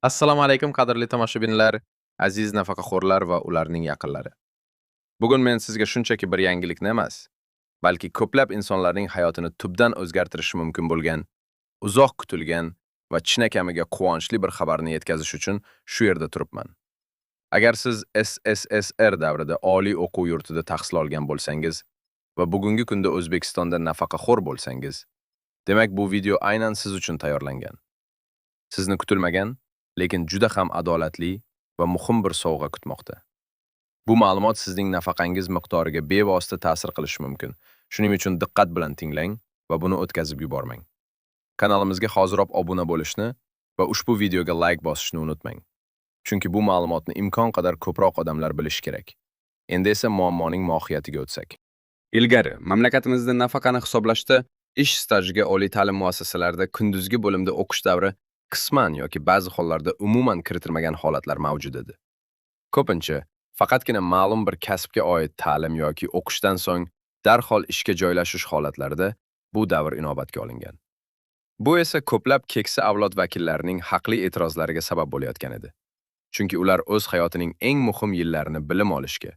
Assalomu alaykum, qadrli tomoshabinlar, aziz nafaqaxo'rlar va ularning yaqinlari. Bugun men sizga shunchaki bir yangilikni emas, balki ko'plab insonlarning hayotini tubdan o'zgartirishi mumkin bo'lgan, uzoq kutilgan va chinakamiga quvonchli bir xabarni yetkazish uchun shu yerda turibman. Agar siz SSSR davrida oliy o'quv yurtida tahsil olgan bo'lsangiz va bugungi kunda O'zbekistonda nafaqaxo'r bo'lsangiz, demak, bu video aynan siz uchun tayyorlangan. Sizni kutilmagan, lekin juda ham adolatli va muhim bir sovg'a kutmoqda. Bu ma'lumot sizning nafaqangiz miqdoriga bevosita ta'sir qilishi mumkin. Shuning uchun diqqat bilan tinglang va buni o'tkazib yubormang. Kanalimizga hoziroq obuna bo'lishni va ushbu videoga like bosishni unutmang. Chunki bu ma'lumotni imkon qadar ko'proq odamlar bilishi kerak. Endi esa muammoning mohiyatiga o'tsak. Ilgari mamlakatimizda nafaqani hisoblashda ish stajiga oliy ta'lim muassasalarida kunduzgi bo'limda o'qish davri qisman yoki ba'zi hollarda umuman kiritilmagan holatlar mavjud edi. Ko'pincha faqatgina ma'lum bir kasbga oid ta'lim yoki o'qishdan so'ng darhol ishga joylashish holatlarida bu davr inobatga olingan. Bu esa ko'plab keksa avlod vakillarining haqli e'tirozlariga sabab bo'layotgan edi. Chunki ular o'z hayotining eng muhim yillarini bilim olishga,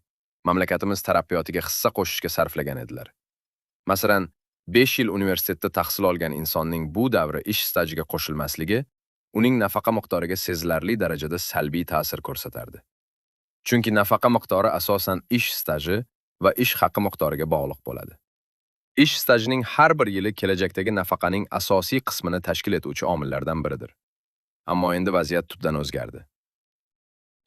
mamlakatimiz taraqqiyotiga hissa qo'shishga sarflagan edilar. Masalan, 5 yil universitetda tahsil olgan insonning bu davri ish stajiga qo'shilmasligi uning nafaqa miqdoriga sezilarli darajada salbiy ta'sir ko'rsatardi. Chunki nafaqa miqdori asosan ish staji va ish haqi miqdoriga bog'liq bo'ladi. Ish stajining har bir yili kelajakdagi nafaqaning asosiy qismini tashkil etuvchi omillardan biridir. Ammo endi vaziyat tubdan o'zgardi.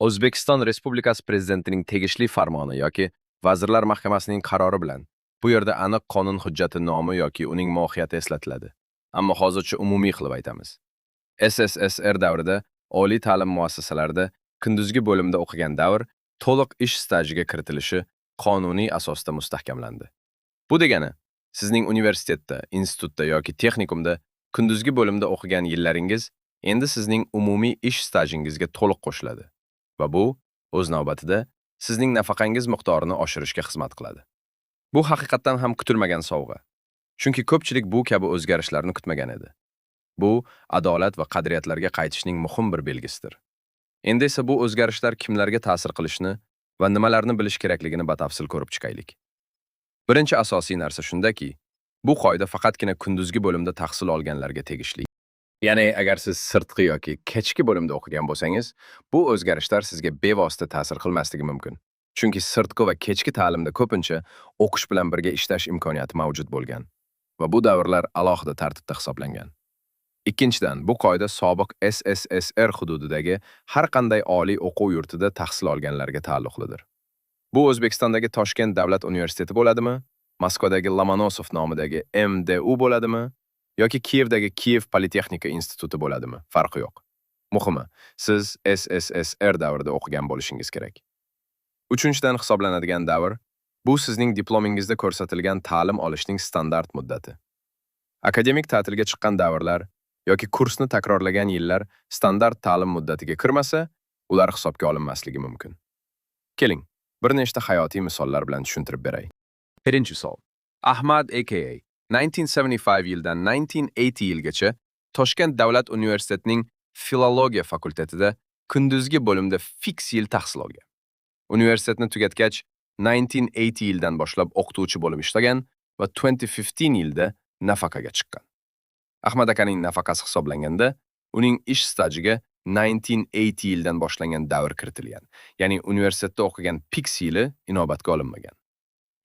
O'zbekiston Respublikasi Prezidentining tegishli farmoni yoki Vazirlar Mahkamasining qarori bilan, bu yerda aniq qonun hujjati nomi yoki uning mohiyati eslatiladi. Ammo hozircha umumiy qilib aytamiz. SSSR davrida oliy ta'lim muassasalarida kunduzgi bo'limda o'qigan davr to'liq ish stajiga kiritilishi qonuniy asosda mustahkamlandi. Bu degani, sizning universitetda, institutda yoki texnikumda kunduzgi bo'limda o'qigan yillaringiz endi sizning umumiy ish stajingizga to'liq qo'shiladi va bu o'z navbatida sizning nafaqangiz miqdorini oshirishga xizmat qiladi. Bu haqiqatdan ham kutilmagan sovg'a. Chunki ko'pchilik bu kabi o'zgarishlarni kutmagan edi. Bu adolat va qadriyatlarga qaytishning muhim bir belgisidir. Endi esa bu o'zgarishlar kimlarga ta'sir qilishini va nimalarni bilish kerakligini batafsil ko'rib chiqaylik. Birinchi asosiy narsa shundaki, bu qoida faqatgina kunduzgi bo'limda tahsil olganlarga tegishli. Ya'ni agar siz sirtqi yoki kechki bo'limda o'qigan bo'lsangiz, bu o'zgarishlar sizga bevosita ta'sir qilmasligi mumkin. Chunki sirtqi va kechki ta'limda ko'pincha o'qish bilan birga ishlash imkoniyati mavjud bo'lgan va bu davrlar alohida tartibda hisoblangan. Ikkinchidan, bu qoida sobiq SSSR hududidagi har qanday oliy o'quv yurtida tahsil olganlarga taalluqlidir. Bu O'zbekistondagi Toshkent davlat universiteti bo'ladimi, Moskvadagi Lomonosov nomidagi MDU bo'ladimi yoki Kiyevdagi Kiyev politexnika instituti bo'ladimi, farqi yo'q. Muhimi, siz SSSR davrida o'qigan bo'lishingiz kerak. Uchinchidan hisoblanadigan davr bu sizning diplomingizda ko'rsatilgan ta'lim olishning standart muddati. Akademik ta'tilga chiqqan davrlar yoki kursni takrorlagan yillar standart ta'lim muddatiga kirmasa, ular hisobga olinmasligi mumkin. Keling, bir nechta hayotiy misollar bilan tushuntirib beray. Birinchi misol. Ahmad aka 1975 yildan 1980 yilgacha Toshkent davlat universitetining filologiya fakultetida kunduzgi bo'limda fix yil tahsil olgan. Universitetni tugatgach, 1980 yildan boshlab o'qituvchi bo'lib ishlagan va 2015 yilda nafaqaga chiqqan. Ahmad akaning nafaqasi hisoblanganda, uning ish stajiga 1980 yildan boshlangan davr kiritilgan. Ya'ni universitetda o'qigan fix yili inobatga olinmagan.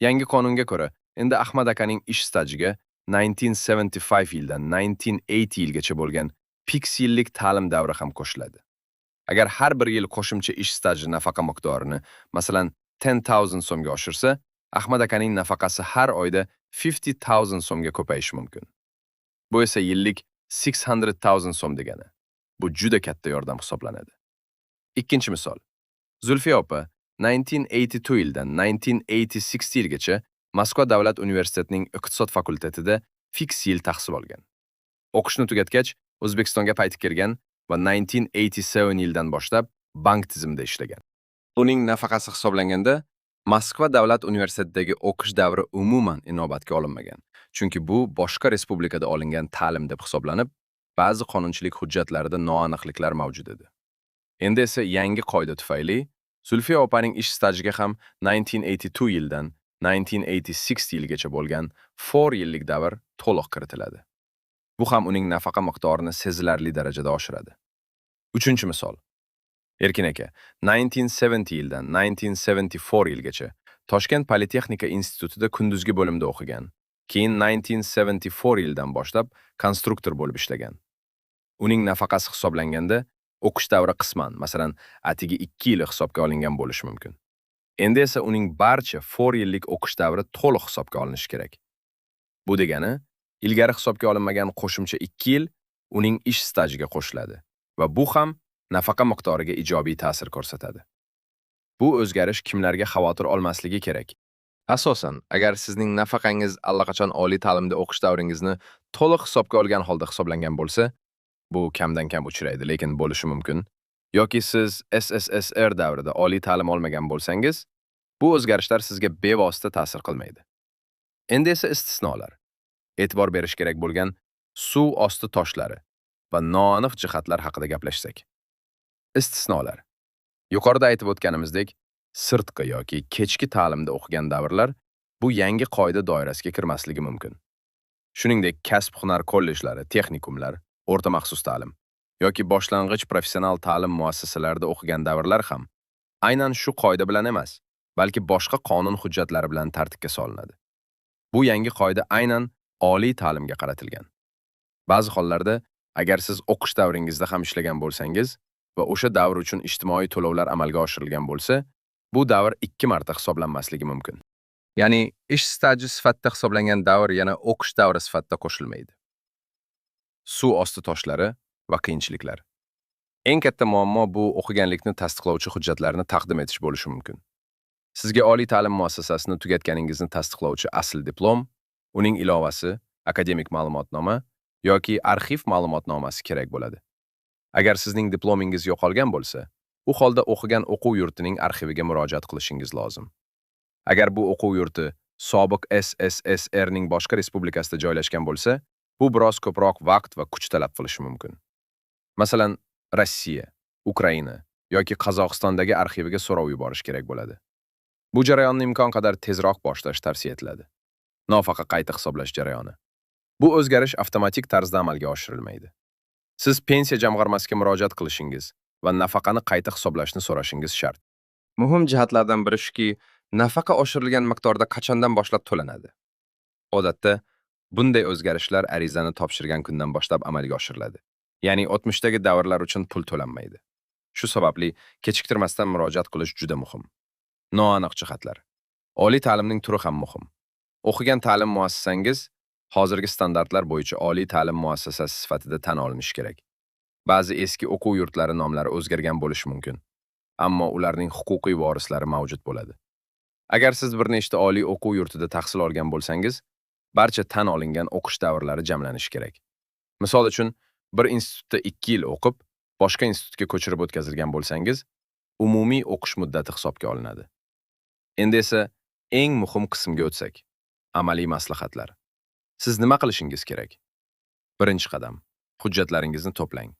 Yangi qonunga ko'ra, endi Ahmad akaning ish stajiga 1975 yildan 1980 yilgacha bo'lgan fix yillik ta'lim davri ham qo'shiladi. Agar har bir yil qo'shimcha ish staji nafaqa miqdorini, masalan, 10,000 so'mga oshirsa, Ahmad akaning nafaqasi har oyda 50,000 so'mga ko'payishi mumkin. Bu esa yillik 600,000 so'm degani. Bu juda katta yordam hisoblanadi. Ikkinchi misol. Zulfiya opa 1982 yildan 1986 yilgacha Moskva davlat universitetining iqtisod fakultetida fix yil tahsil olgan. O'qishni tugatgach, O'zbekistonga qaytib kelgan va 1987 yildan boshlab bank tizimida ishlagan. Uning nafaqasi hisoblanganda Moskva davlat universitetidagi o'qish davri umuman inobatga olinmagan. Chunki bu boshqa respublikada olingan ta'lim deb hisoblanib, ba'zi qonunchilik hujjatlarida noaniqliklar mavjud edi. Endi esa yangi qoida tufayli Zulfiya opaning ish stajiga ham 1982 yildan 1986 yilgacha bo'lgan 4 yillik davr to'liq kiritiladi. Bu ham uning nafaqa miqdorini sezilarli darajada oshiradi. Uchinchi misol. Erkin aka 1970 yildan 1974 yilgacha Toshkent Politexnika institutida kunduzgi bo'limda o'qigan. Keyin 1974 yildan boshlab konstruktor bo'lib ishlagan. Uning nafaqasi hisoblanganda o'qish davri qisman, masalan, atigi 2 yili hisobga olingan bo'lishi mumkin. Endi esa uning barcha 4 yillik o'qish davri to'liq hisobga olinishi kerak. Bu degani, ilgari hisobga olinmagan qo'shimcha 2 yil uning ish stajiga qo'shiladi va bu ham nafaqa miqdoriga ijobiy ta'sir ko'rsatadi. Bu o'zgarish kimlarga xavotir olmasligi kerak? Asosan, agar sizning nafaqangiz allaqachon oliy ta'limda o'qish davringizni to'liq hisobga olgan holda hisoblangan bo'lsa, bu kamdan kam uchraydi, lekin bo'lishi mumkin. Yoki siz SSSR davrida oliy ta'lim olmagan bo'lsangiz, bu o'zgarishlar sizga bevosita ta'sir qilmaydi. Endi esa istisnolar. E'tibor berish kerak bo'lgan suv osti toshlari va noaniq jihatlar haqida gaplashsak. Istisnolar. Yuqorida aytib o'tganimizdek, sirtqi yoki kechki ta'limda o'qigan davrlar bu yangi qoida doirasiga kirmasligi mumkin. Shuningdek, kasb-hunar kollejlari, texnikumlar, o'rta maxsus ta'lim yoki boshlang'ich professional ta'lim muassasalarida o'qigan davrlar ham aynan shu qoida bilan emas, balki boshqa qonun hujjatlari bilan tartibga solinadi. Bu yangi qoida aynan oliy ta'limga qaratilgan. Ba'zi hollarda, agar siz o'qish davringizda ham ishlagan bo'lsangiz va o'sha davr uchun ijtimoiy to'lovlar amalga oshirilgan bo'lsa, bu davr 2 marta hisoblanmasligi mumkin. Ya'ni ish staji sifatida hisoblangan davr yana o'qish davri sifatida qo'shilmaydi. Suv osti toshlari va qiyinchiliklar. Eng katta muammo bu o'qiganlikni tasdiqlovchi hujjatlarni taqdim etish bo'lishi mumkin. Sizga oliy ta'lim muassasasini tugatganingizni tasdiqlovchi asl diplom, uning ilovasi, akademik ma'lumotnoma yoki arxiv ma'lumotnomasi kerak bo'ladi. Agar sizning diplomingiz yo'qolgan bo'lsa, u holda o'qigan o'quv yurtining arxiviga murojaat qilishingiz lozim. Agar bu o'quv yurti sobiq SSSRning boshqa respublikasida joylashgan bo'lsa, bu biroz ko'proq vaqt va kuch talab qilishi mumkin. Masalan, Rossiya, Ukraina yoki Qozog'istondagi arxiviga so'rov yuborish kerak bo'ladi. Bu jarayonni imkon qadar tezroq boshlash tavsiya etiladi. Nafaqa qayta hisoblash jarayoni. Bu o'zgarish avtomatik tarzda amalga oshirilmaydi. Siz pensiya jamg'armasiga murojaat qilishingiz va nafaqani qayta hisoblashni so'rashingiz shart. Muhim jihatlardan biri shuki, nafaqa oshirilgan miqdorda qachondan boshlab to'lanadi? Odatda bunday o'zgarishlar arizani topshirgan kundan boshlab amalga oshiriladi. Ya'ni o'tmishdagi davrlar uchun pul to'lanmaydi. Shu sababli kechiktirmasdan murojaat qilish juda muhim. Noaniq jihatlar. Oliy ta'limning turi ham muhim. O'qigan ta'lim muassasangiz hozirgi standartlar bo'yicha oliy ta'lim muassasasi sifatida tan olinishi kerak. Ba'zi eski o'quv yurtlari nomlari o'zgargan bo'lishi mumkin, ammo ularning huquqiy vorislari mavjud bo'ladi. Agar siz bir nechta oliy o'quv yurtida tahsil olgan bo'lsangiz, barcha tan olingan o'qish davrlari jamlanishi kerak. Misol uchun, bir institutda 2 yil o'qib, boshqa institutga ko'chirib o'tkazilgan bo'lsangiz, umumiy o'qish muddati hisobga olinadi. Endi esa eng muhim qismga o'tsak, amaliy maslahatlar. Siz nima qilishingiz kerak? Birinchi qadam, hujjatlaringizni to'plang.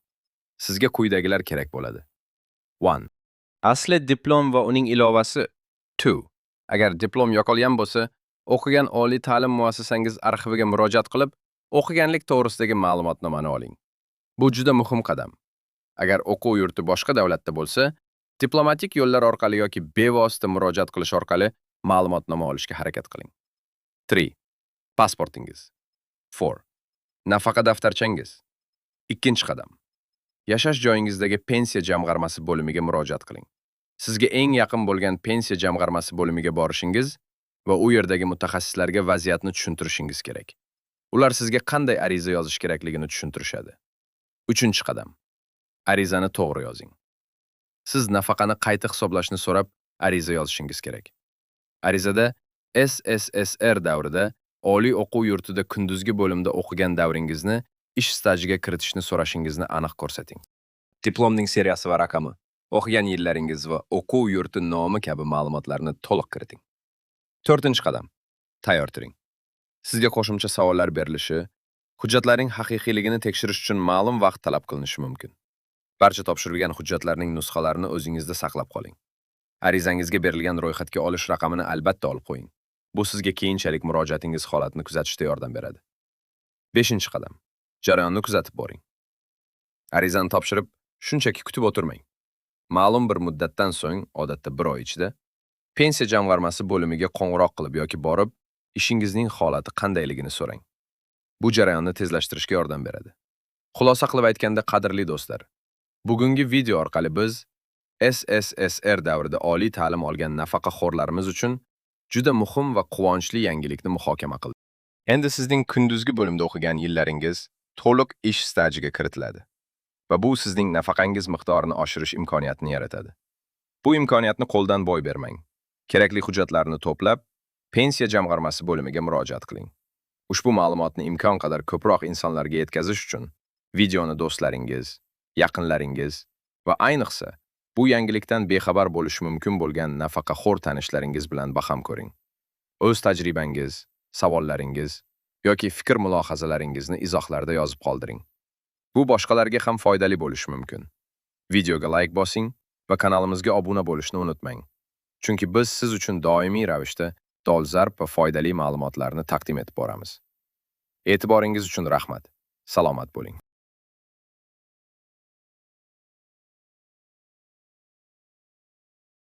Sizga quyidagilar kerak bo'ladi. 1. Asli diplom va uning ilovasi. 2. Agar diplom yo'qolgan bo'lsa, o'qigan oliy ta'lim muassasangiz arxiviga murojaat qilib, o'qiganlik to'g'risidagi ma'lumotnomani oling. Bu juda muhim qadam. Agar o'quv yurti boshqa davlatda bo'lsa, diplomatik yo'llar orqali yoki bevosita murojaat qilish orqali ma'lumotnoma olishga harakat qiling. 3. Pasportingiz. 4. Nafaqa daftarchangiz. Ikkinchi qadam. Yashash joyingizdagi pensiya jamg'armasi bo'limiga murojaat qiling. Sizga eng yaqin bo'lgan pensiya jamg'armasi bo'limiga borishingiz va u yerdagi mutaxassislarga vaziyatni tushuntirishingiz kerak. Ular sizga qanday ariza yozish kerakligini tushuntirishadi. Uchinchi qadam. Arizani to'g'ri yozing. Siz nafaqani qayta hisoblashni so'rab ariza yozishingiz kerak. Arizada SSSR davrida oliy o'quv yurtida kunduzgi bo'limda o'qigan davringizni ish stajiga kiritishni so'rashingizni aniq ko'rsating. Diplomning seriyasi va raqami, o'qigan yillaringiz va o'quv yurti nomi kabi ma'lumotlarni to'liq kiriting. To'rtinchi qadam. Tayyor turing. Sizga qo'shimcha savollar berilishi, hujjatlarning haqiqiyligini tekshirish uchun ma'lum vaqt talab qilinishi mumkin. Barcha topshirilgan hujjatlarning nusxalarini o'zingizda saqlab qoling. Arizangizga berilgan ro'yxatga olish raqamini albatta olib qo'ying. Bu sizga keyinchalik murojaatingiz holatini kuzatishda yordam beradi. 5-qadam. Jarayonni kuzatib boring. Arizani topshirib, shunchaki kutib o'tirmang. Ma'lum bir muddatdan so'ng, odatda bir oy ichida, Pensiya jamg'armasi bo'limiga qo'ng'iroq qilib yoki borib, ishingizning holati qandayligini so'rang. Bu jarayonni tezlashtirishga yordam beradi. Xulosa qilib aytganda, qadrli do'stlar, bugungi video orqali biz SSSR davrida oliy ta'lim olgan nafaqaxo'rlarimiz uchun juda muhim va quvonchli yangilikni muhokama qildik. Endi sizning kunduzgi bo'limda o'qigan yillaringiz to'liq ish stajiga kiritiladi va bu sizning nafaqangiz miqdorini oshirish imkoniyatini yaratadi. Bu imkoniyatni qo'ldan boy bermang. Kerakli hujjatlarni to'plab, Pensiya jamg'armasi bo'limiga murojaat qiling. Ushbu ma'lumotni imkon qadar ko'proq insonlarga yetkazish uchun videoni do'stlaringiz, yaqinlaringiz va ayniqsa bu yangilikdan bexabar bo'lishi mumkin bo'lgan nafaqaxo'r tanishlaringiz bilan baham ko'ring. O'z tajribangiz, savollaringiz yoki fikr-mulohazalaringizni izohlarda yozib qoldiring. Bu boshqalarga ham foydali bo'lishi mumkin. Videoga like bosing va kanalimizga obuna bo'lishni unutmang. Chunki biz siz uchun doimiy ravishda dolzarb va foydali ma'lumotlarni taqdim etib boramiz. E'tiboringiz uchun rahmat. Salomat bo'ling.